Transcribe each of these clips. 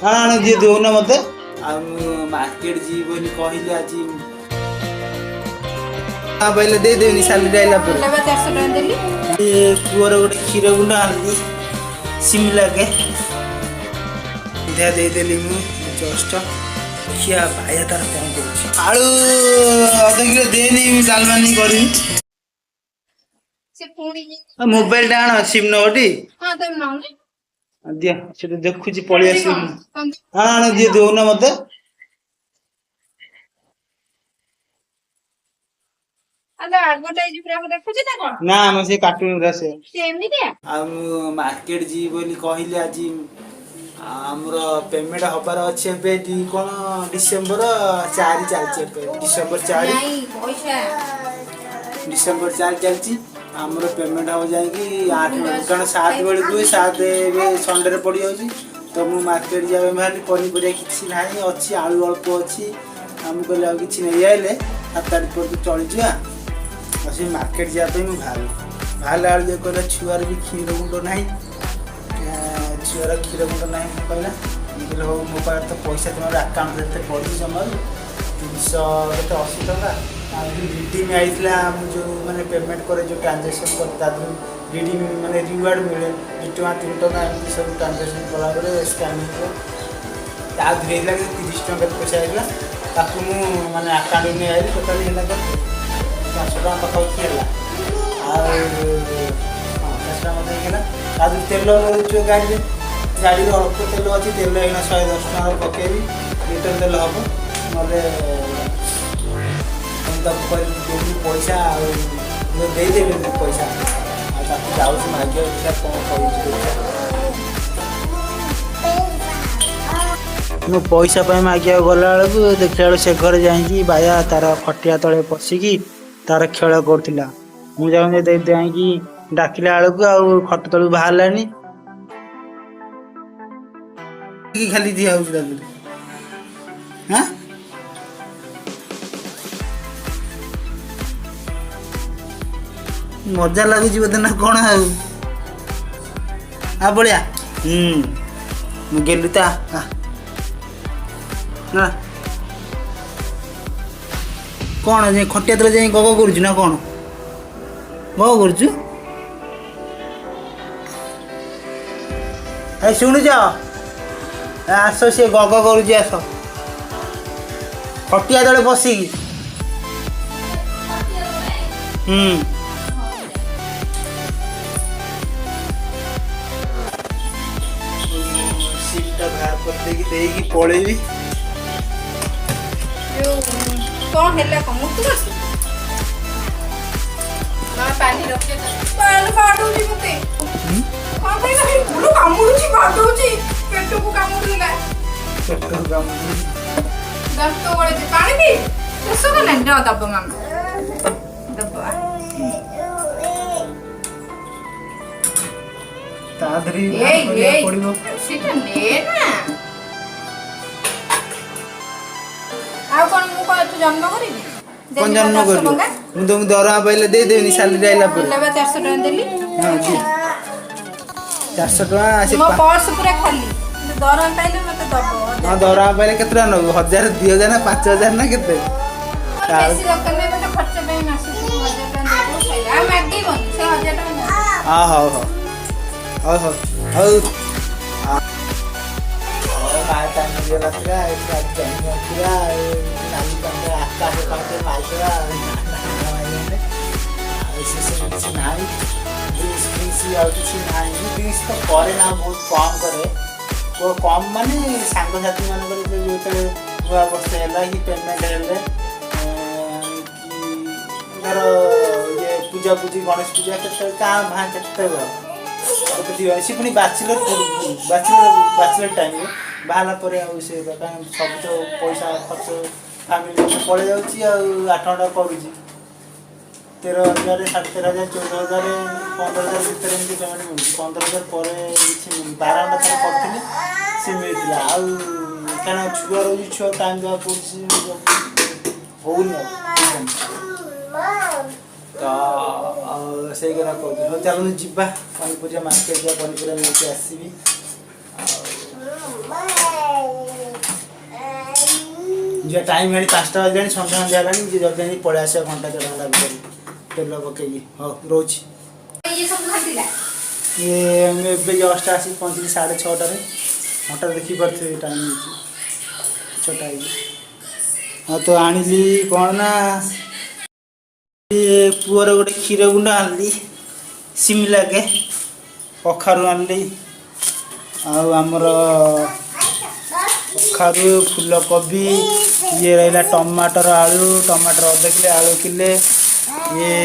ଆଣ ଆଣ, ଦିଅ, ଦଉନ ମତେ। ଆଉ ମୁଁ ମାର୍କେଟ ଯିବି ବୋଲି କହିଲି ଆଜି। ପହିଲେ ଦେଇଦେବିନି ସାଲେରୀ ଆଇଲା ପରେ। ହେଲା ବା 400 ଟଙ୍କା ଦେଲି। ଏ ପୁଅର ଗୋଟେ କ୍ଷୀର ଗୁଣ୍ଡ ଆଣିଲି, ସିମିଲାକେ ସନ୍ଧ୍ୟା ଦେଇଦେଲି ମୁଁ ଜଷ୍ଟ। ଦେଖିଆ ବାୟା ତାର କଣ କରୁଛି। ଆଳୁ ଅଧ କିଲୋ ଦେନି, ମୁଁ ଡାଲମା ନେଇ କରିବି। ସେ ପୁଣି ମୋବାଇଲଟା ଆଣ, ସିମ୍ ନବଟି। ହଁ, ତମେ ନଉନି। ଦିଅ, ସେଠି ଦେଖୁଛି, ପଳେଇ ଆସିବି ମୁଁ। ଆଣ ଆଣ, ଦିଅ, ଦଉନ ମତେ। ଆଲୋ, ଆଡଭର୍ଟାଇଜ ପୁରା ଦେଖୁଛି ନା କଣ? ନା, ଆମ ସେ କାର୍ଟୁନ ଗୁରା ସେ ସେ ଏମିତିଆ। ଆଉ ମୁଁ ମାର୍କେଟ ଯିବି ବୋଲି କହିଲି ଆଜି। ଆମର ପେମେଣ୍ଟ ହବାର ଅଛି ଏବେ କଣ ଡିସେମ୍ବର 4 ଚାଲିଛି ଏବେ, ଡିସେମ୍ବର 4। ନାଇଁ, ପଇସା। ଡିସେମ୍ବର 4 ଚାଲିଛି। ଆମର ପେମେଣ୍ଟ ହବ ଯାଇକି 8 ବେଳକୁ, କାରଣ 7 ବେଳକୁ ହୁଏ। 7 ଏବେ ସଣ୍ଡେରେ ପଡ଼ିଯାଉଛି। ତ ମୁଁ ମାର୍କେଟ ଯିବା ପାଇଁ ବାହାରିଲି। ପନିପରିବା କିଛି ନାହିଁ, ଅଛି ଆଳୁ ଅଳ୍ପ ଅଛି। ଆଉ ମୁଁ କହିଲି ଆଉ କିଛି ନେଇ ଆଇଲେ 7 8 ପର୍ଯ୍ୟନ୍ତ ଚଳିଯିବା। ଆଉ ସେ ମାର୍କେଟ ଯିବା ପାଇଁ ମୁଁ ବାହାରିଲି। ବାହାରିଲା ବେଳକୁ ଇଏ କହିଲା ଛୁଆର ବି କ୍ଷୀର ଗୁଣ୍ଡ ନାହିଁ, ଛୁଆର କ୍ଷୀର ଗୁଣ୍ଡ ନାହିଁ। ମୁଁ କହିଲା, ମୁଁ କହିଲି ହଉ, ମୋ ପାଖରେ ତ ପଇସା ତୁମର ଆକାଉଣ୍ଟରେ ଏତେ ପଡ଼ିଛି ଜମାରୁ ତିନିଶହ କେତେ ଅଶୀ ଟଙ୍କା। ଆଉ ଯେଉଁ ରିଡ଼ିମ୍ ଆଇଥିଲା, ମୁଁ ଯେଉଁ ମାନେ ପେମେଣ୍ଟ କରେ, ଯେଉଁ ଟ୍ରାଞ୍ଜାକ୍ସନ୍ କରେ, ତା ଦେହରୁ ରିଡ଼ିମ୍ ମାନେ ରିୱାର୍ଡ଼ ମିଳେ 2 ଟଙ୍କା, 3 ଟଙ୍କା, ଏମିତି ସବୁ ଟ୍ରାଞ୍ଜାକ୍ସନ୍ କଲାପରେ ସ୍କାନିଂ। ତା ଦେହରେ ହେଇଥିଲା କି 30 ଟଙ୍କା କେତେ ପଇସା ହେଇଥିଲା। ତାକୁ ମୁଁ ମାନେ ଆକାଉଣ୍ଟକୁ ନେଇ ଆଇଲି। ଟୋଟାଲି ହେଲା କେତେ, 400 ଟଙ୍କା ପାଖାପାଖି ହେଲା। ଆଉ ହଁ, 400 ଟଙ୍କା ପାଖାପାଖି ହେଲା। ତା ଦେହରୁ ତେଲ ଯେଉଁ ଗାଡ଼ିରେ ଅଳ୍ପ ତେଲ ଅଛି। ତେଲ ଏଇନା 110 ଟଙ୍କାର ପକେଇବି, ଲିଟର ତେଲ ହେବ। ନହେଲେ ମୁଁ ତାକୁ କହିଲି ଦେଉନି ପଇସା, ଆଉ ମୁଁ ଦେଇଦେବି ପଇସା। ଆଉ ତାକୁ ଯାଉଛି ମାଗିବାକୁ, ଦେଖିବା କ'ଣ କହୁଛି ଦେଖିବା। ମୁଁ ପଇସା ପାଇଁ ମାଗିବାକୁ ଗଲାବେଳକୁ ଦେଖିଲା ବେଳକୁ ସେ ଘରେ ଯାଇକି ବାୟା ତାର ଖଟିଆ ତଳେ ପଶିକି ତାର ଖେଳ କରୁଥିଲା। ମୁଁ ଯାଇ ଯାଇକି ଡାକିଲା ବେଳକୁ ଆଉ ଖଟ ତଳକୁ ବାହାରିଲାନି। ଖାଲି ଦିଆ ହଉଛି ତା ଦେହରେ। ହାଁ, ମଜା ଲାଗୁଛି ବୋଧେ ନା କ'ଣ? ଆଉ ଆ ବଳିଆ। ମୁଁ ଗେଲୁ ତା ନା କ'ଣ? ଯାଇ ଖଟିଆ ତଳେ ଯାଇ ଗଗ କରୁଛୁ ନା କ'ଣ? ଗଗ କରୁଛୁ? ଏ ଶୁଣୁଛ? ଏ ଆସ, ସିଏ ଗଗ କରୁଛି, ଆସ ଖଟିଆ ତଳେ ବସିକି। ସିଟ୍ଟା ବାହାର କରିଦେଇକି ଦେଇକି ପଳେଇବି। ଯୋଉ କଣ ହେଲା? କଣ ମୁତୁ କରୁଛୁ ମା? ପାଣି ରଖେ। ପାଣି ବାଡଉଛି ମତେ। କଣ ପାଇଁ ଭାଇ ଭୁଲ କାମୁଡୁଛି, ବାଡଉଛି, ପେଟକୁ କାମୁଡିଲା। ପେଟକୁ କାମୁଡୁଛି। ଦାନ୍ତ ଗଳେଛି। ପାଣି ପି। ଶେଷ କଲାଣି। ର, ଦବ ମାମା, ଦବ। ତା ଦେହରେ ବି ଏଇ ବାହାର କରିବାକୁ ଏଇ ପଡିବ। ସେଟା ନେ ନା। ଆଉ କଣ, ମୁଁ କଣ ଏଠୁ ଜନ୍ମ କରିବି? କଣ ଜନ୍ମ କରିବୁ? ମୁଁ ତମକୁ ଦରମା ପାଇଲେ ଦେଇଦେବିନି ସାଲେରୀ ଆଇଲା ପରେ। ହେଲା ବା 400 ଟଙ୍କା ଦେଲି। ହଁ, ଦିଅ। 400 ଟଙ୍କା ସେ ମୋ ପର୍ସ ପୁରା ଖାଲି। କିନ୍ତୁ ଦରମା ପାଇଲେ ମତେ ଦବ। ହଁ, ଦରମା ପାଇଲେ କେତେ ଟଙ୍କା ନବୁ? 1000, 2000 ନା 5000 ନା କେତେ? ମୋର ବେଶୀ ଦରକାର ନାହିଁ। ମତେ ଖର୍ଚ୍ଚ ପାଇଁ ମାସକୁ 1000 ଟଙ୍କା ଦେଇଦେବ, ସଇଲା। ଆଉ ମାଗିବନି, ସେ 1000 ଟଙ୍କା ଦବ। ହଁ, ହଉ ହଉ ହଉ ହଉ ହଉ ହଉ। ମା ଟାଇମ୍ ମିଳିଗଲା ପୁରା। ଏଠି ଆଜି ଜମି ପୁରା ନାଲି ପାଣିରେ ଆକାଶ ପାଖରେ ମାଇଦେବା। ଆଉ ସେସବୁ କିଛି ନାହିଁ, ଡ୍ରିଙ୍କସ୍ ଫ୍ରିଙ୍କସ୍ ଆଉ କିଛି ନାହିଁ। ଡ୍ରିଙ୍କସ୍ ତ କରେ ନା, ବହୁତ କମ୍ କରେ। କମ୍ ମାନେ ସାଙ୍ଗସାଥି ମାନଙ୍କର ଯୋଉ ଯେତେବେଳେ ନୂଆ ବର୍ଷ ହେଲା କି ପେମେଣ୍ଟ ହେଲେ କି ଧର ଇଏ ପୂଜା ପୂଜି, ଗଣେଶ ପୂଜା, କେତେବେଳେ କାଁ ଭାଁ କେତେବେଳେ ଗୋଟେ ଦିଅ। ସେ ପୁଣି ବ୍ୟାଚଲର ବ୍ୟାଚଲର ବ୍ୟାଚଲର ଟାଇମ୍ରେ। ବାହାରିଲା ପରେ ଆଉ ସେ କାରଣ ସବୁ ତ ପଇସା ଖର୍ଚ୍ଚ ଫ୍ୟାମିଲି ପଳେଇ ଯାଉଛି। ଆଉ 8 ଘଣ୍ଟା କରୁଛି, 13,000, 13,500, 14,000, 15,000 ଭିତରେ ଏମିତି ପେମେଣ୍ଟ ମିଳୁଛି। 15,000 ପରେ କିଛି ମିଳୁନି। 12 ଘଣ୍ଟା ଥରେ କରିଥିଲି, ସେ ମିଳିଥିଲା। ଆଉ କାରଣ ଛୁଆ ରହୁଛି, ଛୁଆ ଟାଇମ୍ ଦେବାକୁ ପଡ଼ୁଛି, ହଉନି ଆଉ ତ। ଆଉ ସେଇ କଥା କହୁଛି। ହଉ, ଚାଲନ୍ତୁ ଯିବା ପନିପରିବା ମାର୍କେଟ ଯିବା, ପନିପରିବା ନେଇକି ଆସିବି। ଆଉ ଯିବା ଟାଇମ୍ ହେଲାଣି, 5ଟା ବାଜିଲାଣି, ସନ୍ଧ୍ୟା ସନ୍ଧ୍ୟା ହେଲାଣି। ଜଲ୍ଦି ଯାଇକି ପଳେଇ ଆସିବା ଘଣ୍ଟା ଦେଢ଼ ଘଣ୍ଟା ଭିତରେ ତେଲ ପକେଇକି। ହଉ, ରହୁଛି। ଇଏ ସବୁ ଘାଣ୍ଟିଲା। ଇଏ ମୁଁ ଏବେ ଜଷ୍ଟ ଆସିକି ପହଞ୍ଚିଲି 6:30ରେ। ଘଣ୍ଟା ଦେଖିପାରୁଥିବେ, ଟାଇମ୍ ହେଇଛି 6ଟା ହେଇଛି। ହଁ, ତ ଆଣିଲି କ'ଣ ନା ଇଏ ପୁଅର ଗୋଟେ କ୍ଷୀର ଗୁଣ୍ଡ ଆଣିଲି, ସିମିଲାକେ, କଖାରୁ ଆଣିଲି। ଆଉ ଆମର କଖାରୁ, ଫୁଲକୋବି, ଇଏ ରହିଲା ଟମାଟର, ଆଳୁ, ଟମାଟର ଅଧ କିଲୋ, ଆଳୁ କିଲେ। ଇଏ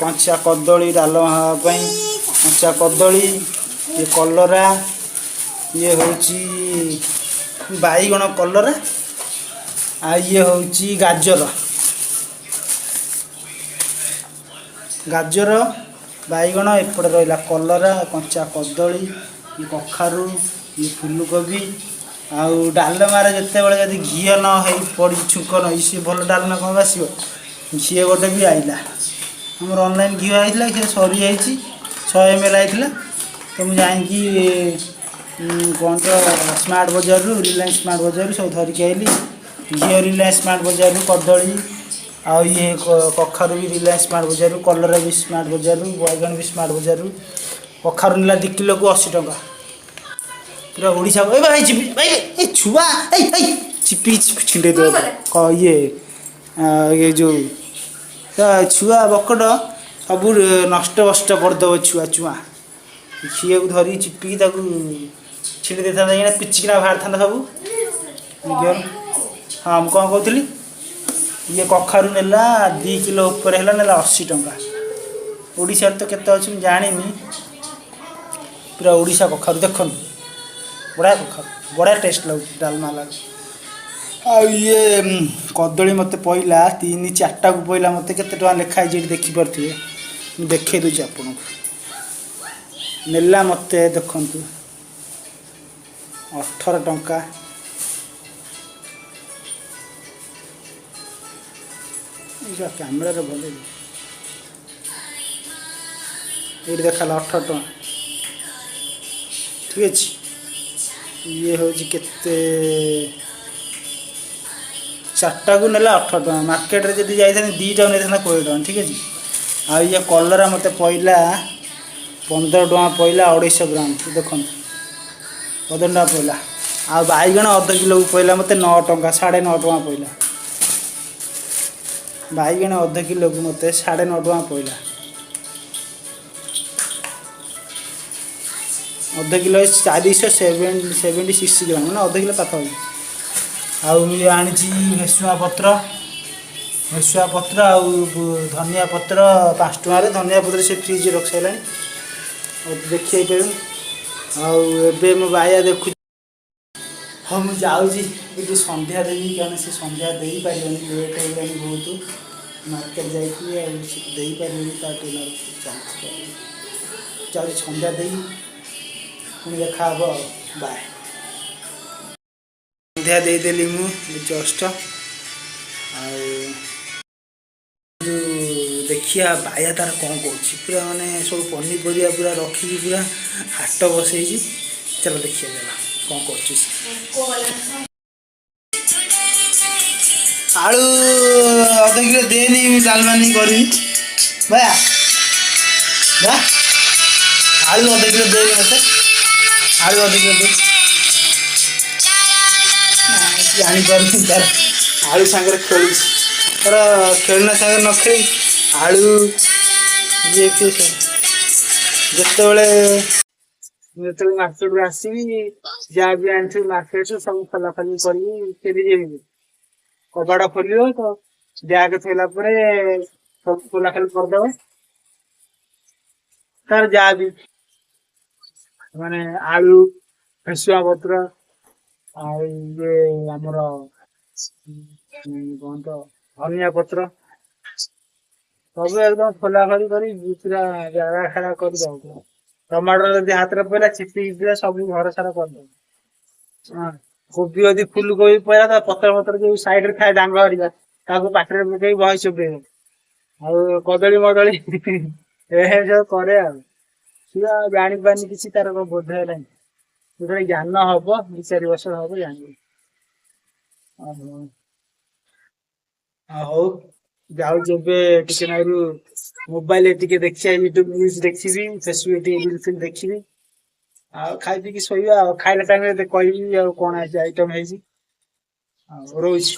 କଞ୍ଚା କଦଳୀ, ଡାଲମା ହେବା ପାଇଁ କଞ୍ଚା କଦଳୀ। ଇଏ କଲରା, ଇଏ ହେଉଛି ବାଇଗଣ, କଲରା, ଆଉ ଇଏ ହେଉଛି ଗାଜର। ଗାଜର, ବାଇଗଣ, ଏପଟେ ରହିଲା କଲରା, କଞ୍ଚା କଦଳୀ, ଇଏ କଖାରୁ, ଇଏ ଫୁଲକୋବି। ଆଉ ଡାଲମାରେ ଯେତେବେଳେ ଯଦି ଘିଅ ନ ହେଇ ପଡ଼ି ଛୁଙ୍କ ନ ହେଇ, ସିଏ ଭଲ ଡାଲମା କ'ଣ ବାସିବ? ଘିଅ ଗୋଟେ ବି ଆଇଲା। ଆମର ଅନଲାଇନ୍ ଘିଅ ଆଇଥିଲା, ସେ ସରିଯାଇଛି। 100 ml ଆଇଥିଲା। ତ ମୁଁ ଯାଇକି କ'ଣ ତ ସ୍ମାର୍ଟ ବଜାରରୁ, ରିଲାଏନ୍ସ ସ୍ମାର୍ଟ ବଜାରରୁ ସବୁ ଧରିକି ଆଇଲି। ଘିଅ ରିଲାଏନ୍ସ ସ୍ମାର୍ଟ ବଜାରରୁ, କଦଳୀ ଆଉ ଇଏ କଖାରୁ ବି ରିଲାଏନ୍ସ ସ୍ମାର୍ଟ ବଜାରରୁ, କଲରା ବି ସ୍ମାର୍ଟ ବଜାରରୁ, ବାଇଗଣ ବି ସ୍ମାର୍ଟ ବଜାରରୁ। କଖାରୁ ନେଲା 2 କିଲୋକୁ 80 ଟଙ୍କା। ପୁରା ଓଡ଼ିଶା। ଏ ଭାଇ, ଚିପି ଭାଇ, ଏ ଛୁଆ, ଏଇ ଏଇ ଚିପି ଛିଣ୍ଡେଇ ଦେବ ଇଏ। ଇଏ ଯେଉଁ ତ ଛୁଆ ବକଟ ସବୁ ନଷ୍ଟ ବଷ୍ଟ କରିଦେବ। ଛୁଆ ଚୁଆଁ ଘିଅକୁ ଧରିକି ଚିପିକି ତାକୁ ଛିଣ୍ଡେଇ ଦେଇଥାନ୍ତା କିନା, ପିଚିକିନା ବାହାରିଥାନ୍ତା ସବୁ ଘିଅ। ହଁ, ମୁଁ କ'ଣ କହୁଥିଲି? ଇଏ କଖାରୁ ନେଲା 2 କିଲୋ ଉପରେ ହେଲା, ନେଲା 80 ଟଙ୍କା। ଓଡ଼ିଶାରେ ତ କେତେ ଅଛି ମୁଁ ଜାଣିନି। ପୁରା ଓଡ଼ିଶା କଖାରୁ ଦେଖନ୍ତୁ, ବଢ଼ିଆ କଖାରୁ, ବଢ଼ିଆ ଟେଷ୍ଟ ଲାଗୁଛି ଡାଲମା ଲାଗୁଛି। ଆଉ ଇଏ କଦଳୀ ମୋତେ ପଇଲା ତିନି ଚାରିଟାକୁ ପଇଲା ମୋତେ କେତେ ଟଙ୍କା ଲେଖା ହେଇଛି ଏଠି ଦେଖିପାରୁଥିବେ। ମୁଁ ଦେଖେଇ ଦେଉଛି ଆପଣଙ୍କୁ। ନେଲା ମୋତେ ଦେଖନ୍ତୁ 18 ଟଙ୍କା। ଏଇ କ୍ୟାମେରାରେ ଭଲ ଏଇଠି ଦେଖାଲା 18 ଟଙ୍କା। ଠିକ୍ ଅଛି। ଇଏ ହେଉଛି କେତେ? ଚାରିଟାକୁ ନେଲା 18 ଟଙ୍କା। ମାର୍କେଟରେ ଯଦି ଯାଇଥାନ୍ତି, ଦୁଇଟାକୁ ନେଇଥାନ୍ତା 20 ଟଙ୍କା। ଠିକ୍ ଅଛି। ଆଉ ଇଏ କଲରା ମୋତେ ପଇଲା 15 ଟଙ୍କା ପଇଲା, 250 ଗ୍ରାମ ଦେଖନ୍ତୁ, 15 ଟଙ୍କା ପଇଲା। ଆଉ ବାଇଗଣ ଅଧ କିଲୋକୁ ପଇଲା ମୋତେ 9 ଟଙ୍କା, 9.5 ଟଙ୍କା ପଇଲା। ବାଇଗଣ ଅଧ କିଲୋକୁ ମୋତେ 9.5 ଟଙ୍କା ପଇଲା। ଅଧ କିଲୋ 476 ଗ୍ରାମ, ମାନେ ଅଧ କିଲୋ ପାଖାପାଖି। ଆଉ ଇଏ ଆଣିଛି ଭେସୁଆ ପତ୍ର, ଭେସୁଆ ପତ୍ର ଆଉ ଧନିଆ ପତ୍ର 5 ଟଙ୍କାରେ। ଧନିଆ ପତ୍ର ସେ ଫ୍ରିଜରେ ରଖି ସାରିଲାଣି, ଆଉ ଦେଖି ହେଇପାରିବୁନି। ଆଉ ଏବେ ମୋ ବାୟା ଦେଖୁଛି। ହଁ, ମୁଁ ଯାଉଛି ଟିକେ ସନ୍ଧ୍ୟା ଦେବି, କାରଣ ସେ ସନ୍ଧ୍ୟା ଦେଇପାରିବନି, ଲେଟ୍ ହେଇଗଲାଣି ବହୁତ। ମାର୍କେଟ ଯାଇକି ଆଉ ସେ ଦେଇପାରିବନି, ତା ଟିକେ ଚାଲିଛି। ଯାଉଛି ସନ୍ଧ୍ୟା ଦେଇ, ପୁଣି ଦେଖା ହେବ। ଆଉ ବାଏ। ସନ୍ଧ୍ୟା ଦେଇଦେଲି ମୁଁ ଜଷ୍ଟ। ଆଉ ଯୋଉ ଦେଖିବା ବାୟା ତାର କ'ଣ କରୁଛି। ପୁରା ମାନେ ସବୁ ପନିପରିବା ପୁରା ରଖିକି ପୁରା ହାଟ ବସେଇଛି। ଚାଲ ଦେଖିବା, ଚାଲ କ'ଣ କରୁଛି ସେ। ଆଳୁ ଅଧ କିଲୋ ଦେନି, ମୁଁ ଡାଲମା ନେଇ କରିବି। ବାୟା ବା, ଆଳୁ ଅଧ କିଲୋ ଦେନି ମୋତେ, ଆଳୁ ଅଧ କିଲୋ ଦେ। ଜାଣିପାରୁନି, ତାର ଆଳୁ ସାଙ୍ଗରେ ଖେଳୁଛି। ତାର ଖେଳନା ସାଙ୍ଗରେ ନ ଖେଳି ଆଳୁ ଇଏ ଫିଏ ସବୁ। ଯେତେବେଳେ ମୁଁ ଯେତେବେଳେ ମାର୍କେଟରୁ ଆସିବି, ଯାହା ବି ଆଣିଥିବି ମାର୍କେଟରୁ ସବୁ ଖୋଲାଖୋଲି କରିକି ଫେରି ଯିବି। କବାଟ ଖୋଲିବ ତ ବ୍ୟାଗ ଥୋଇଲା ପରେ ସବୁ ଖୋଲାଖୋଲି କରିଦବ। ତାର ଯାହା ବି ମାନେ ଆଳୁ, ଭେସୁଆ ପତ୍ର ଆଉ ଇଏ ଆମର କଣ ତ ଧନିଆ ପତ୍ର ସବୁ ଏକଦମ ଖୋଲାଖୋଲି କରି ପୁରା ଜାଗା ଖେଳା କରିଦବ। ଟମାଟର ଯଦି ହାତରେ ପଇଲା, ଚିପିକି ପୁରା ସବୁ ଘର ସାରା କରିଦବ। ହଁ, କୋବି ଯଦି ଫୁଲକୋବି ପଇଲା, ତା ପତ୍ର ଫତ୍ର ଯୋଉ ସାଇଡରେ ଥାଏ ଡାଙ୍ଗ ହରିକା, ତାକୁ ପାଟିରେ ପକେଇ ବହେ ଚୋବେଇବ। ଆଉ କଦଳୀ ମଦଳୀ ଏ ସବୁ କରେ। ଆଉ ସିଏ ଆଉ ଜାଣିପାରୁନି କିଛି, ତାର କଣ ବୋଧ ହେଲାଣି। ଯେତେବେଳେ ଜ୍ଞାନ ହବ, 2-4 ବର୍ଷ ହବ, ଜାଣିବ। ଓହୋ। ହଉ, ଯାଉଛି ଏବେ ଟିକେ ନାଗୁରୁ ମୋବାଇଲରେ ଟିକେ ଦେଖିବା, ୟୁଟ୍ୟୁବ ନ୍ୟୁଜ ଦେଖିବି, ଫେସବୁକ୍ ଟିକେ ରିଲ ଫିଲ୍ ଦେଖିବି ଆଉ ଖାଇ ପିଇକି ଶୋଇବା। ଆଉ ଖାଇଲା ଟାଇମରେ କହିବି ଆଉ କଣ ଆଜି ଆଇଟମ ହେଇଛି। ଆଉ ରହୁଛି।